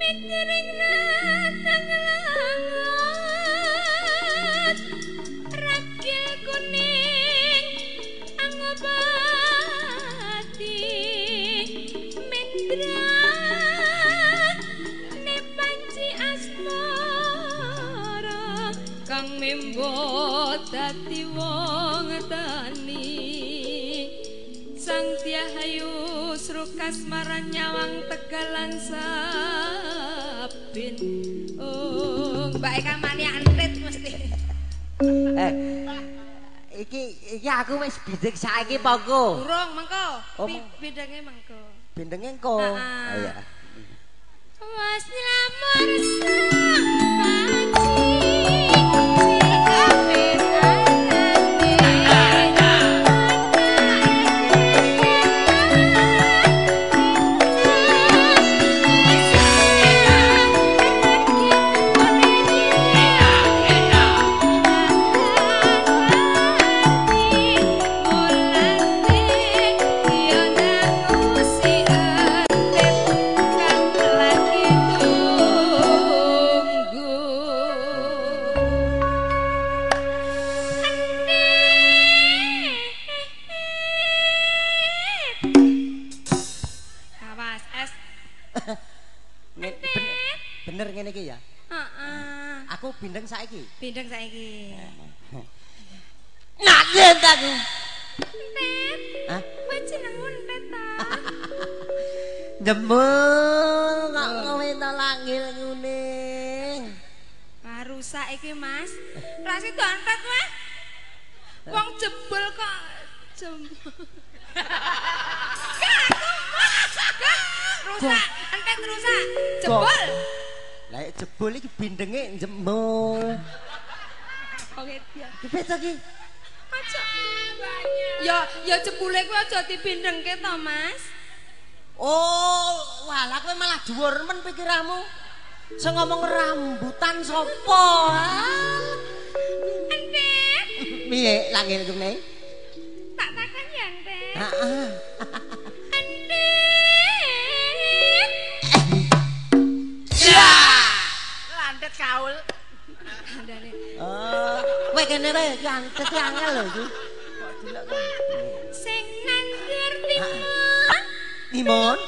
Mitring ratang langat ragil kuning angobati mendra ne panci asmara kang membo dadi wong tani Sang Tiahayu srukasmaran nyawang tegalan sabin. Oh, Mbak Eka mania entit mesti. Iki aku wis bindeng saiki apa engko? Durung mengko. Oh, bindenge mengko. Bindenge engko. Heeh. Iya. Was lamar sak panci. Bener ngene iki ya? Heeh. Aku bindeng saiki. Bindeng saiki. Nak yen aku. Entet. Hah? Kowe jenengmu entet ta? Jembul kok kowe to langil kuning. Wah rusak iki, Mas. Ra sida entet kowe. Wong jebul kok jembul. Rusak, entet rusak. Jebul. Lah jebul iki bindenge jembul. Oke, ya. Ki piye iki? Aja banyak. Ya jebule kuwi aja dibindengke to, Mas. Oh, walah kowe malah dhuwur men pikiranmu. Sing ngomong rambutan sapa? Entet. Piye langil kuning? Tak takon ya, Entet. Heeh. Entet. Ya. Lantet kaul. Andane. Oh, kowe kene wae iki antet angel lho iki. Kok delok kowe. Sing nandur timun. Timun.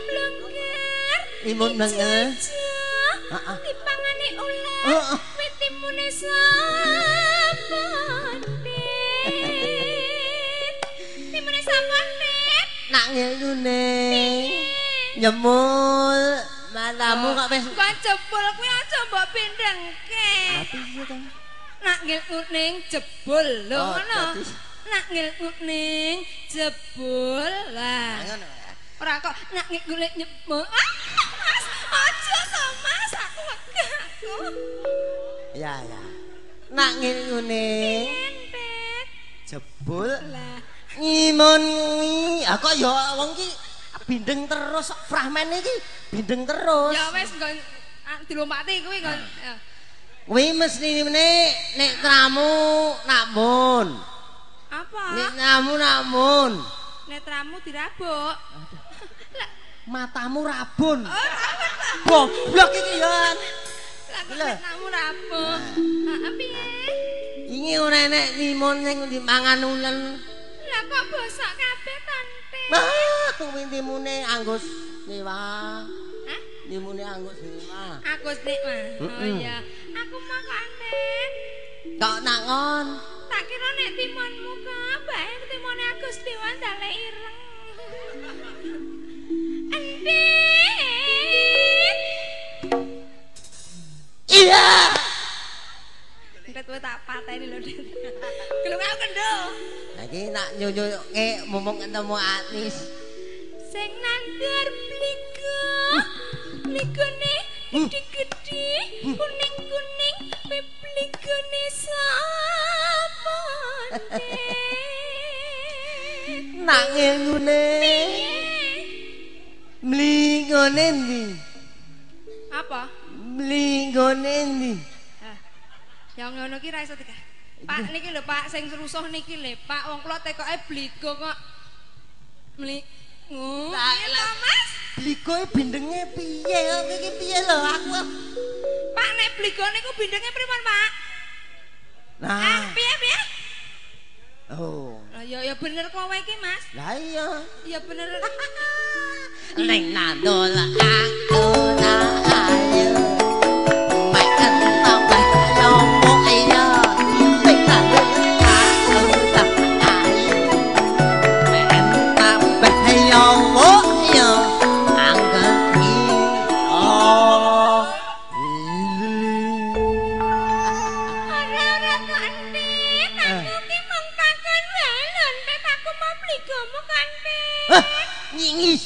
Blengker. Timun blengker. Heeh. Dipangane uler. Wit timune sapa, Tit? Timune sapa, Tit? Nak ngelune. Nyemul. Matamu kok wis kok jebul kuwi aja mbok pindhengke. Lah piye to? Nak ngil kuning jebul lho ngono. Nak ngil kuning jebul lah. Ngono. Ora kok nak ngil kuning nyebul. Mas, aja to Mas, aku wegah aku. Ya ya. Nak ngil kuning jebul lah. Ngimun kuwi. Ah kok ya wong iki bindeng terus fragmen iki bindeng terus. Ya wis nggon dilompati kuwi nggon. Kuwi mesti meneh nek tramu nakmun. Apa? Nek tramu nakmun. Nek tramu dirabuk. Matamu rabun. Oh, rabun ta. Goblok iki ya. Lah kok nek tramu rabuk. Heeh piye? Iki ora enek timun sing dimangan ulen. Lah kok bosok kabeh to, Entit? Ah, kuwi timune Anggus Dewa. Hah? Timune Anggus Dewa. Agus Dewa. Oh iya. Aku mau kok Entit. Kok nangon? Tak kira nek timunmu kok bae timune Agus Dewa ndale ireng. Entit. Iya. Entit kowe tak pateni lho, Dit. Gelung aku kendho. Lah iki nak nyunyuke mumpung ketemu artis. Sing nandur bligo. Bligone gedhe-gedhe, kuning-kuning, kowe bligone sapa? Nak ngene. Mlingone ndi? Apa? Mlingone ndi? Ya ngono ki ra iso dikah. Pak niki lho Pak sing rusuh niki lho Pak wong kula tekoke bligo kok mli Lah Mas, bligoe bindenge piye? Iki piye lho aku. Pak nek bligo niku bindenge pripun, Pak? Nah, piye-piye? Oh. Lah ya bener kowe iki, Mas. Lah iya. Ya bener. Ning nandul aku tak ayu. Mek tambah yomo iya. Ning nandul aku tak ayu. Mek tambah yomo iya. Angger oh. Ora-ora kok entit. Aku ki mung takon wae lho, entit aku mau bligomu kok entit. Nyingis.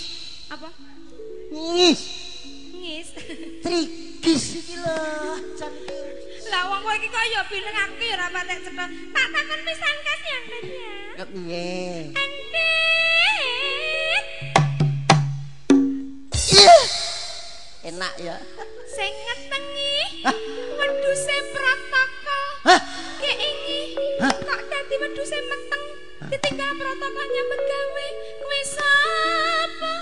Apa? Nyingis. Ngis. Trigis iki lho, jan iki. Lah wong kowe iki kok ya bineng aku ki ya ora patek cetha. Tak takon pisan kas ya, Entit ya. Kepiye? Entit. Iya. Enak ya. Sing ngetengi wedhuse protokol. Hah? Keingi kok dadi wedhuse meteng. Ditinggal protokol nyambut gawe. Kowe sapa?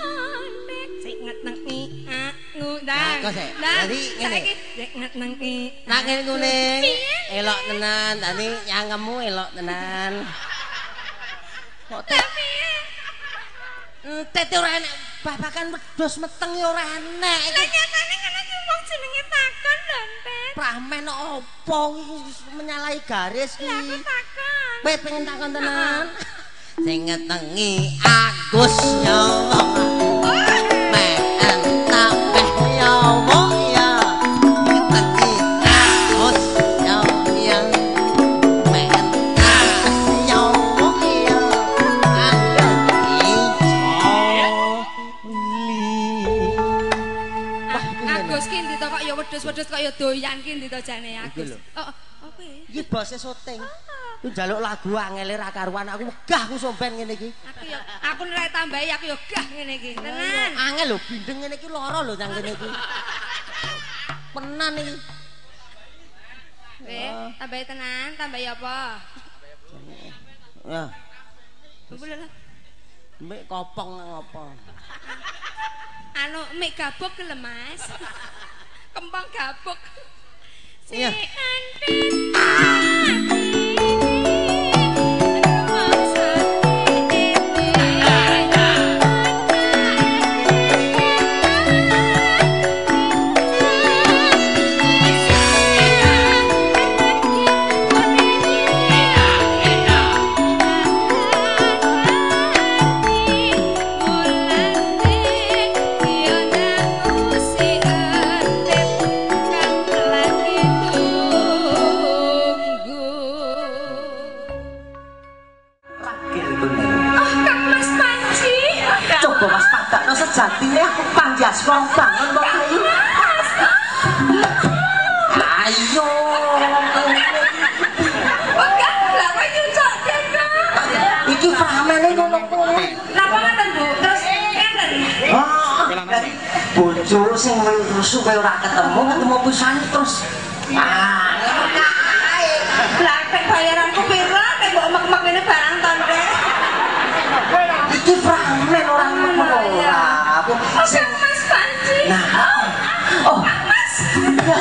Entit? Sing ngetengi aku. Nah, kok sik. Dadi ngene. Saiki sing ngetengi. Nak ngene kuning. Piye? Elok tenan, tadi nyangkemmu elok tenan. Kok Lah piye? entet ora enek babakan wedhus meteng ya ora enek Lah iki. nyatane ngono ki wong jenenge takon lho, Entit. Pramen opo iki menyalahi garis Lah aku iki. takon. Kowe pengen takon tenan. Sing ngetengi Agus ya wong. Mek tambah ya wong ya. Ngetengi Agus ya ya. Mek tambah ya wong ya. Aku iso li. Wah, iki ngene. Agus ki ndi to kok ya wedhus-wedhus kok ya doyan ki ndi to jane Iki Agus. lho. Oh, oke. Iki bose syuting. Ku njaluk lagu angele ra karuan aku wegah ku somben ngene iki. Aku ya aku nek tambahi aku ya gah ngene iki. Tenan. Angel lho bindeng ngene iki lara lho nang kene iki. Penan iki. Tambahi tenan, tambahi apa? Ya, Boleh lah. mbek kopong nang apa? Anu mik gabuk gelem Mas. Kembang gabuk. Si Iya. entit ati rumangsa Ragil kuning. Oh, Kang Mas Panji. Coba Mas padakno sejatine aku Panji Aswang bangun wong ayu. Ayo. Enggak, lah kowe nyucokke kok. Iki framene ngono kuwi. Napa ngoten, Bu? Terus ngeten. Ah, bojo sing suwe ora ketemu, ketemu pisan terus. Ah, ngono kae. Lah nek bayaranku piro nek mbok mek-mek ngene barang to, Ndek? Iki framen ora ngono ora. Aku Oh, sing Kang Mas Panji. Nah. Oh, Mas. ya.